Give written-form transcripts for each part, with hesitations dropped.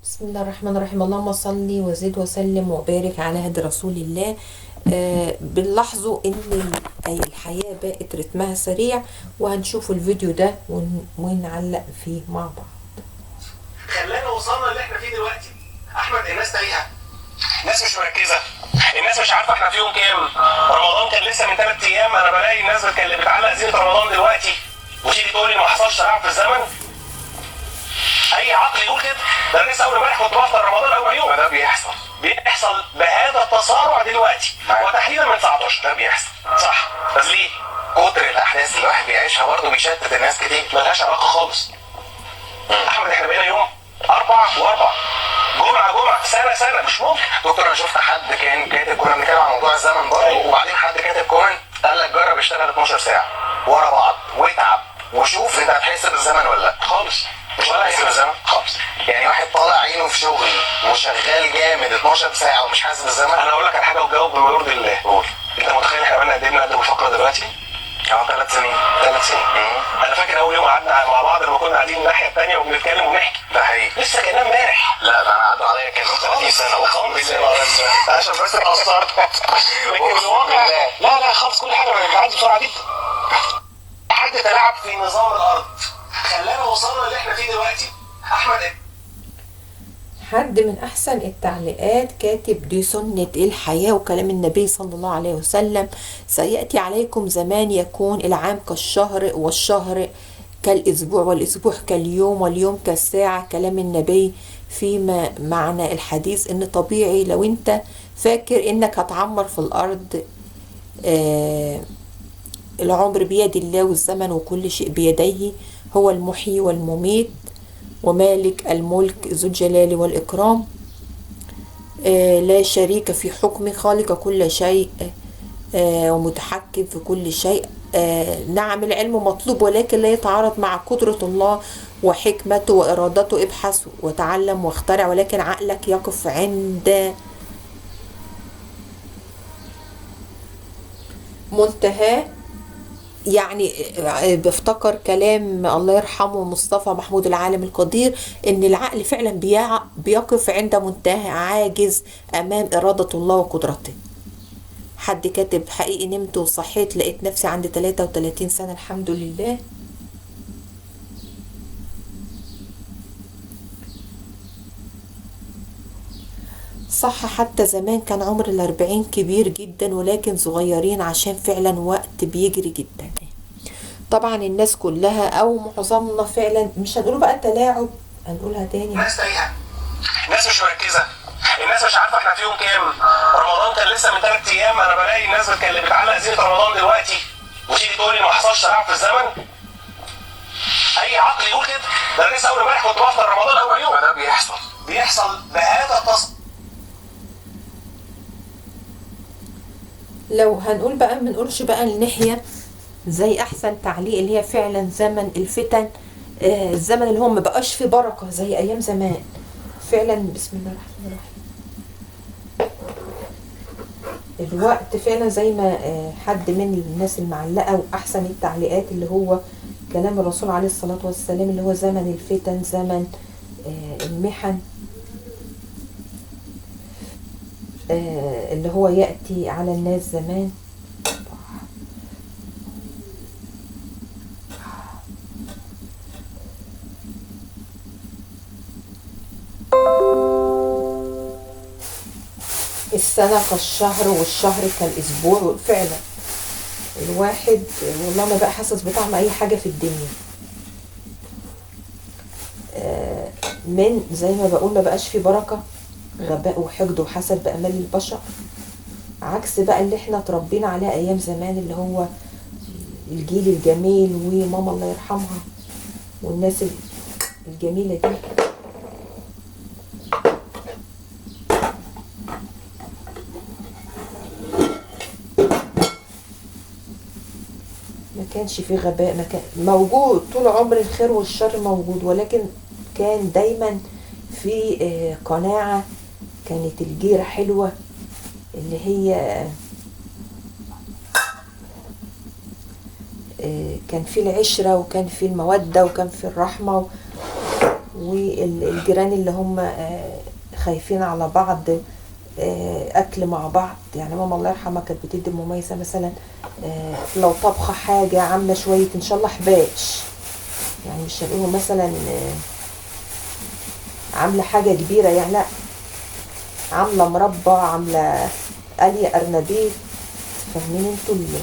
بسم الله الرحمن الرحيم. اللهم صل وزد وسلم وبارك على هدي رسول الله. بنلاحظوا ان الحياة بقت رتمها سريع، وهنشوف الفيديو ده ونعلق فيه مع بعض. خلانا وصلنا اللي احنا فيه دلوقتي. احمد، الناس تايهه، الناس مش مركزه، الناس مش عارفه احنا في يوم كام. رمضان كان لسه من 3 ايام، انا بلاقي الناس اللي بتعلق زينة رمضان دلوقتي وتيجي تقول لي ما حصلش تلاعب في الزمن. اي عقل يقول كده؟ ده انا لسه اول امبارح كنت بفطر رمضان اول يوم. ده بيحصل، بيحصل بهذا التسارع دلوقتي وتحديدا من 19. ده بيحصل صح، بس ليه؟ كتر الاحداث اللي الواحد بيعيشها برضه بيشتت الناس كتير. ملهاش علاقة خالص. احمد، احنا بقينا يوم 4 و4، جمعه جمعه، سنة سنة، مش ممكن. دكتور، انا شفت حد كان كاتب، كنا بنتكلم عن موضوع الزمن برضه، أيوة. وبعدين حد كاتب comment قال لك جرب اشتغل 12 ساعة ورا بعض واتعب وشوف انت هتحس بالزمن ولا لا. خالص، مش ولا هتحس بالزمن خالص. يعني واحد طالع عينه في شغل وشغال جامد 12 ساعة ومش حاسس بالزمن. انا اقول لك على حاجة وتجاوب بما يرضي الله. قول. انت متخيل احنا بقالنا قد ايه بنقدم الفقرة دلوقتي؟ 3 سنين. 3 سنين. انا فاكر اول يوم قعدنا مع بعض لما كنا قاعدين الناحية الثانية وبنتكلم ونحكي. ده حقيقي. لسه كانها امبارح. لا، ده انا عدوا عليا كانوا 30 سنة اقسم بالله. عشان بس اتأثرت. لكن الواقع لا لا خالص، كل حاجة بتعدي بسرعة جدا. حد تلاعب في نظام الارض خلانا وصلنا اللي احنا فيه دلوقتي. احمد، حد من احسن التعليقات كاتب دي سنة الحياة وكلام النبي صلى الله عليه وسلم: سيأتي عليكم زمان يكون العام كالشهر والشهر كالاسبوع والاسبوع كاليوم واليوم كالساعة. كلام النبي فيما معنى الحديث ان طبيعي لو انت فاكر انك هتعمر في الارض، العمر بيد الله والزمن وكل شيء بيديه، هو المحيي والمميت ومالك الملك ذو الجلال والإكرام، لا شريك في حكمه، خالق كل شيء، ومتحكم في كل شيء. نعم العلم مطلوب، ولكن لا يتعارض مع قدرة الله وحكمته وإرادته. ابحث وتعلم واخترع، ولكن عقلك يقف عند منتهى. يعني بفتكر كلام الله يرحمه مصطفى محمود العالم القدير، ان العقل فعلا بيقف عند منتهى، عاجز امام ارادة الله وقدرته. حد كاتب حقيقي نمت وصحيت لقيت نفسي عندي 33 سنة، الحمد لله. صح، حتى زمان كان عمر 40 كبير جدا، ولكن صغيرين عشان فعلا وقت بيجري جدا. طبعا الناس كلها او معظمنا فعلا، مش هنقول بقى تلاعب، هنقولها تاني. الناس تايهه، الناس مش مركزه، الناس مش عارفه احنا في يوم كام. رمضان كان لسه من 3 ايام، انا بلاقي الناس اللي بتعلق زينة رمضان دلوقتي وتيجي تقول لي ما حصلش تلاعب في الزمن. اي عقل يقول كده؟ ده انا لسه اول امبارح كنت بفطر رمضان اول يوم. ده بيحصل، بيحصل بهذا التص. لو هنقول بقى ما نقولش بقى الناحية زي احسن تعليق اللي هي فعلا زمن الفتن، الزمن اللي هو ما بقاش فيه بركة زي ايام زمان فعلا. بسم الله الرحمن الرحيم. الوقت فعلا زي ما حد من الناس المعلقة واحسن التعليقات اللي هو كلام الرسول عليه الصلاة والسلام، اللي هو زمن الفتن، زمن المحن، اللي هو يأتي على الناس زمان. السنة كالشهر والشهر كالأسبوع. فعلا الواحد والله ما بقى حاسس بطعم أي حاجة في الدنيا. من زي ما بقول ما بقاش في بركة، غباء وحقد وحسد بأمال البشر، عكس بقى اللي احنا تربينا عليه أيام زمان، اللي هو الجيل الجميل وماما الله يرحمها والناس الجميلة دي. ما كانش فيه غباء، ما كان موجود طول عمر الخير والشر موجود، ولكن كان دايما في قناعة. كانت الجيرة حلوة اللي هي كان في العشرة وكان في المودة وكان في الرحمة. والجيران اللي هم خايفين على بعض، اكل مع بعض. يعني ماما الله يرحمها كانت بتدي مميزة مثلا، لو طبخه حاجة عامله شوية ان شاء الله حباش، يعني مش هنقول مثلا عامله حاجة كبيرة يعني، لا عامله مربى، عامله قلي ارنبيط، فاهمين انتوا اللي.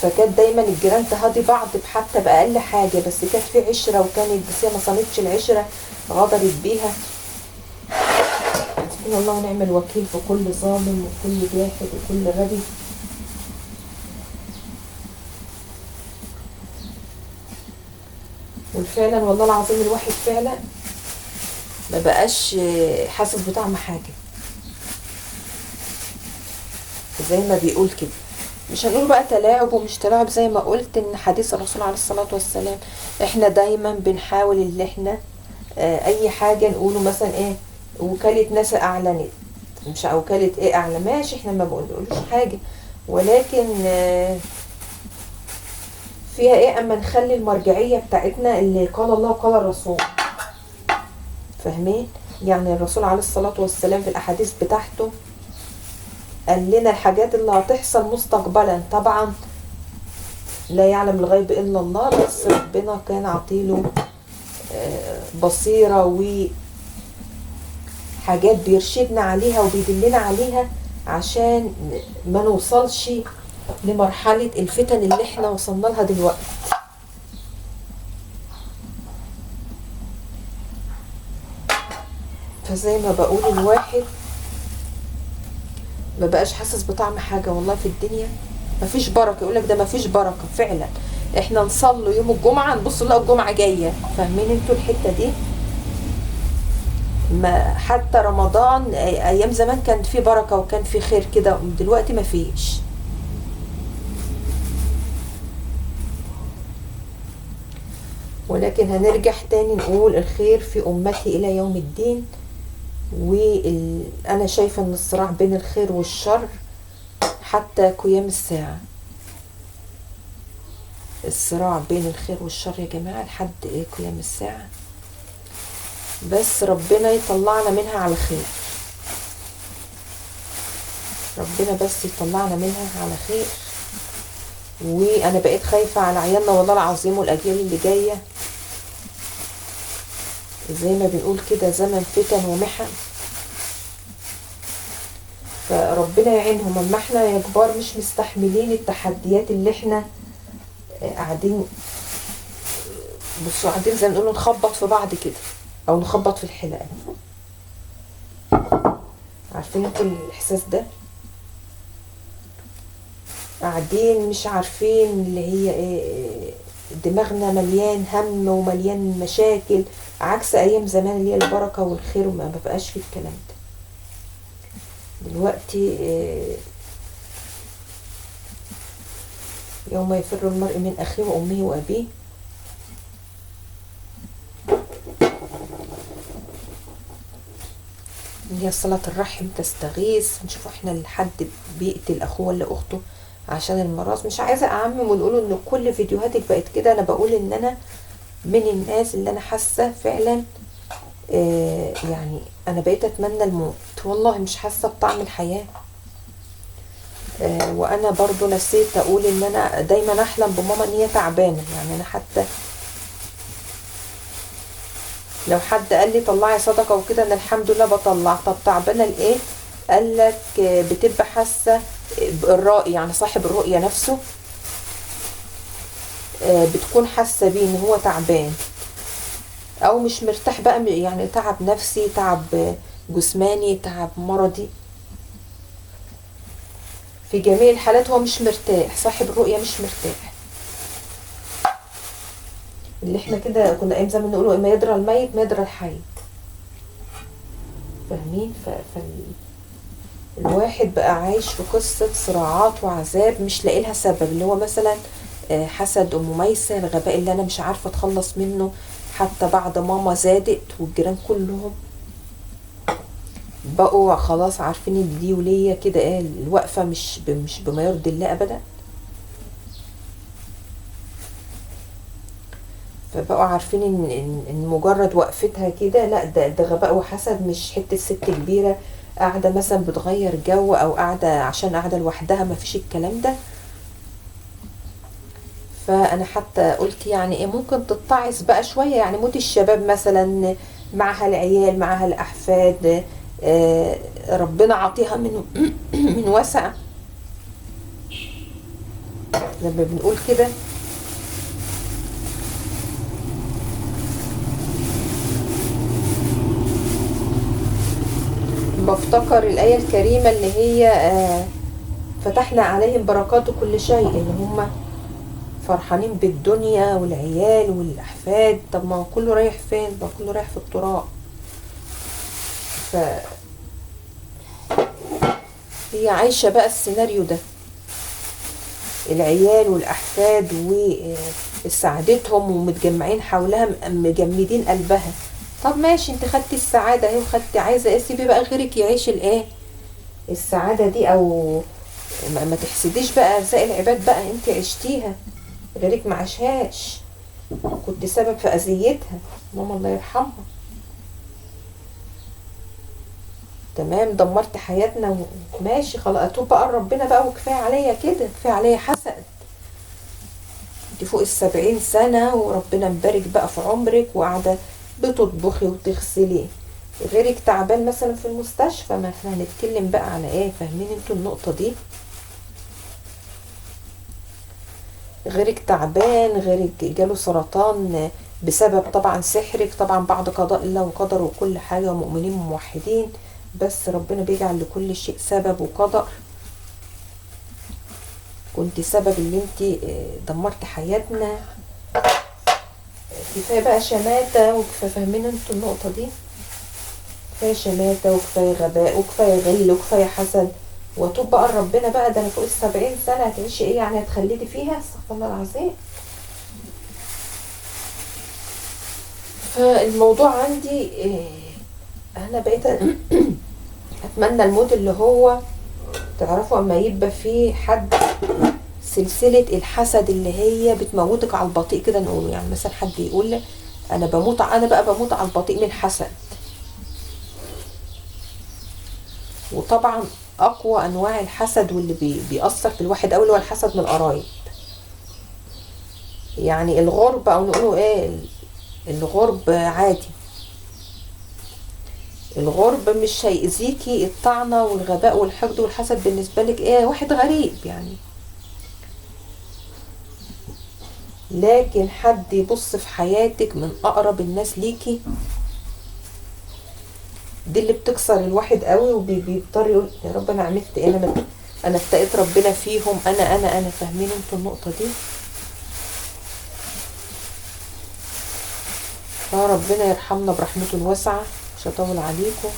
فكانت دايما الجيران تهادي بعض حتى باقل حاجة، بس كانت في عشرة، وكانت بس هي ما صانتش العشرة، غدرت بيها. حسبنا الله ونعم الوكيل في كل ظالم وكل جاحد وكل غبي. وفعلا والله العظيم الواحد فعلا ما بقاش حاسس بطعم حاجة زي ما بيقول كده. مش هنقول بقى تلاعب ومش تلاعب، زي ما قلت ان حديث الرسول عليه الصلاة والسلام احنا دايما بنحاول اللي احنا اي حاجة نقوله مثلا ايه، وكالة ناسا اعلنت، مش وكالة ايه اعلن، ماشي احنا ما بنقولوش حاجة، ولكن فيها ايه اما نخلي المرجعية بتاعتنا اللي قال الله وقال الرسول، فاهمين؟ يعني الرسول عليه الصلاة والسلام في الاحاديث بتاعته قال لنا الحاجات اللي هتحصل مستقبلا، طبعا لا يعلم الغيب الا الله، بس ربنا كان عطيله بصيرة وحاجات بيرشدنا عليها وبيدلنا عليها عشان ما نوصلش لمرحلة الفتن اللي احنا وصلنا لها دلوقتي. فزي ما بقول الواحد ما بقاش حاسس بطعم حاجة والله في الدنيا، مفيش بركة. يقولك ده مفيش بركة فعلا، احنا نصلي يوم الجمعة نبص نلاقي الجمعة جاية، فاهمين انتوا الحتة دي؟ ما حتى رمضان ايام زمان كان في بركة وكان في خير كده، دلوقتي مفيش. ولكن هنرجع تاني نقول الخير في امتي الى يوم الدين. وانا شايفة ان الصراع بين الخير والشر حتى قيام الساعة، الصراع بين الخير والشر يا جماعة لحد ايه قيام الساعة، بس ربنا يطلعنا منها على خير، ربنا بس يطلعنا منها على خير. وانا بقيت خايفة على عيالنا والله العظيم والاجيال اللي جاية، زي ما بنقول كده زمن فتن ومحن، فربنا يعينهم. اما احنا يا كبار مش مستحملين التحديات اللي احنا قاعدين، بصوا قاعدين زي ما نقول نخبط في بعض كده او نخبط في الحلقة، عارفين انتوا الاحساس ده؟ قاعدين مش عارفين اللي هي ايه، دماغنا مليان هم ومليان مشاكل، عكس ايام زمان اللي هي البركة والخير وما بقاش في الكلام ده دلوقتي. يوم يفر المرء من اخيه وامه وابيه. هي صلة الرحم تستغيث. نشوف احنا الحد بيقتل اخوه ولا اخته عشان الميراث. مش عايزه اعمم ونقول ان كل فيديوهاتك بقت كده، انا بقول ان انا من الناس اللي انا حاسه فعلا يعني انا بقيت اتمنى الموت والله، مش حاسه بطعم الحياة. وانا برضو نسيت اقول ان انا دايما احلم بماما ان هي تعبانة، يعني انا حتى لو حد قال لي طلعي صدقه وكده انا الحمد لله بطلع. طب تعبانة لايه؟ قال لك بتبقى حاسه بالرأي، يعني صاحب الرؤية نفسه بتكون حاسه بيه ان هو تعبان او مش مرتاح بقى، يعني تعب نفسي، تعب جسماني، تعب مرضي، في جميع الحالات هو مش مرتاح، صاحب الرؤية مش مرتاح. اللي احنا كده كنا ايام زمان نقوله ما يدرى الميت ما يدرى الحي، فاهمين؟ الواحد بقى عايش في قصة صراعات وعذاب مش لاقي لها سبب، اللي هو مثلا حسد ام ميسة، الغباء اللي انا مش عارفة اتخلص منه حتى بعد ماما زادت والجيران كلهم بقوا خلاص عارفين ان دي ولية كده ايه الوقفة مش بما يرضي الله ابدا. فبقوا عارفين إن مجرد وقفتها كده لا، ده غباء وحسد، مش حتة ست كبيرة قاعدة مثلا بتغير جو او قاعدة عشان قاعدة لوحدها، ما فيش الكلام ده. فانا حتى قلت يعني ايه ممكن تتعظ بقى شوية، يعني موت الشباب مثلا، معها العيال معها الاحفاد، ربنا عطيها من من وسع. لما بنقول كده بفتكر الآية الكريمة اللي هي فتحنا عليهم بركات كل شيء، اللي هم فرحانين بالدنيا والعيال والأحفاد. طب ما هو كله رايح فين؟ ما كله رايح في التراب. ف هي عايشة بقى السيناريو ده، العيال والأحفاد وسعادتهم ومتجمعين حولها مجمدين قلبها. طب ماشي، انت خدتي السعادة اهي وخدتي، عايزة ايه؟ سيبي بقى غيرك يعيش الايه السعادة دي، او ما تحسديش بقى ارزاق العباد بقى، انت عشتيها غيرك ما عاشهاش، كنت سبب في اذيتها ماما الله يرحمها. تمام، دمرت حياتنا ماشي خلاص، اتوب بقى لربنا بقى وكفاية عليا كده، كفاية عليا حسد. انت فوق 70 سنة وربنا مبارك بقى في عمرك، وقاعدة بتطبخي وتغسلي، غيرك تعبان مثلا في المستشفى. ما احنا هنتكلم بقى على ايه؟ فاهمين انتوا النقطة دي؟ غيرك تعبان، غيرك جاله سرطان بسبب طبعا سحرك، طبعا بعد قضاء الله وقدره وكل حاجة، ومؤمنين وموحدين، بس ربنا بيجعل لكل شيء سبب وقدر. كنت سبب اللي انت دمرت حياتنا. كفاية بقى شماتة وكفاية، فاهمين انتوا النقطة دي؟ كفاية شماتة وكفاية غباء وكفاية غل وكفاية حسد، واتوب بقى لربنا بقى. ده انا فوق 70 سنة، هتعيشي ايه يعني؟ هتخلدي فيها؟ استغفر الله العظيم. فالموضوع عندي انا بقيت اتمنى الموت اللي هو تعرفوا اما يبقى فيه حد سلسلة الحسد اللي هي بتموتك على البطيء كده، نقوله يعني مثلا حد يقول انا بموت، انا بقى بموت على البطيء من الحسد. وطبعا اقوى انواع الحسد واللي بيأثر في الواحد قوي هو الحسد من القرايب، يعني الغرب، او نقوله ايه، الغرب عادي، الغرب مش هيأذيكي، الطعنة والغباء والحقد والحسد بالنسبة لك ايه، واحد غريب يعني. لكن حد يبص في حياتك من اقرب الناس ليكي، دي اللي بتكسر الواحد قوي، وبيضطر يقول يا رب انا عملت ايه، انا اتقيت ربنا فيهم، انا انا انا. فاهمين انتوا النقطة دي؟ فربنا يرحمنا برحمته الواسعة. مش هطول عليكم،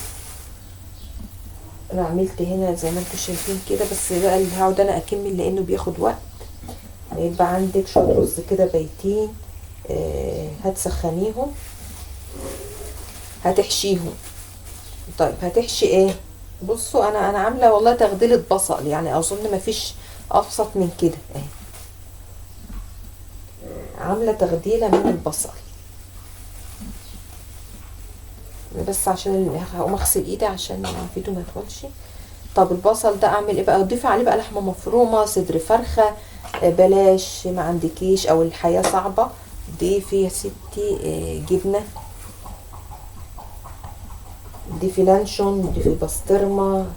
انا عملت هنا زي ما انتوا شايفين كده، بس بقى اللي هقعد انا اكمل لانه بياخد وقت. هيبقى عندك شوية رز كده بايتين، هتسخنيهم، هتحشيهم. طيب هتحشي ايه؟ بصوا انا عامله والله تغديله بصل، يعني اظن مفيش ابسط من كده اهي. عامله تغديله من البصل بس عشان هقوم اغسل ايدي عشان الفيديو ما يطولش. طب البصل ده اعمل ايه بقى؟ اضيف عليه بقى لحمه مفرومه، صدر فرخة، بلاش ما عندكيش او الحياة صعبة، ضيفي يا ستي جبنه، ضيفي لانشون، ضيفي بسطرمه،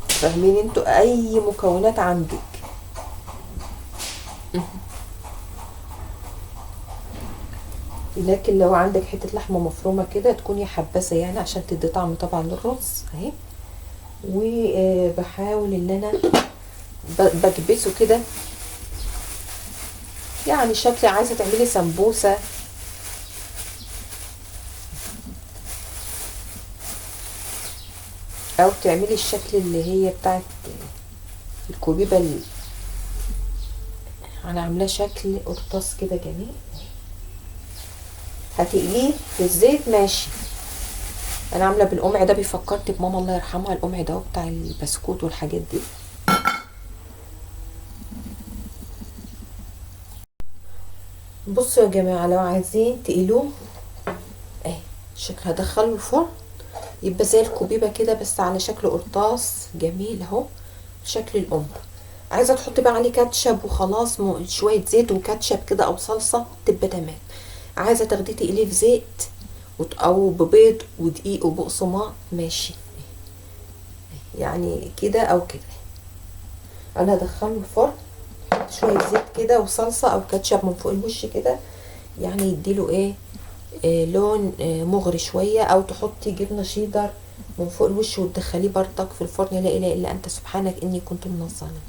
فاهمين انتوا؟ اي مكونات عندك. لكن لو عندك حتة لحمه مفرومه كده تكون يا حباسه يعني عشان تدي طعم طبعا للرز اهي. وبحاول ان انا بكبسه كده، يعني شكل عايزه تعملي سمبوسة، او تعملي الشكل اللي هي بتاعت الكوبيبه اللي انا عاملاه شكل قرطاس كده جميل. هتقليه في الزيت ماشي. انا عامله بالقمع ده، بيفكرني بماما الله يرحمها، القمع ده بتاع البسكوت والحاجات دي. بصوا يا جماعة، لو عايزين تقلوه اهي شكل، هدخله الفرن يبقى زي الكوبيبه كده، بس على شكل قرطاس جميل اهو، شكل الام. عايزه تحطي بقى عليه كاتشب وخلاص، شوية زيت وكاتشب كده او صلصه تبقى تمام. عايزه تاخديه تقليه في زيت او ببيض ودقيق وبقسماط، ماشي يعني كده او كده. انا هدخله الفرن، احط شوية زيت كده وصلصه او كاتشب من فوق الوش كده، يعني يديله ايه، لون مغري شوية، او تحطي جبنه شيدر من فوق الوش وتدخليه بردك في الفرن. لا اله الا انت سبحانك اني كنت من الظالمين.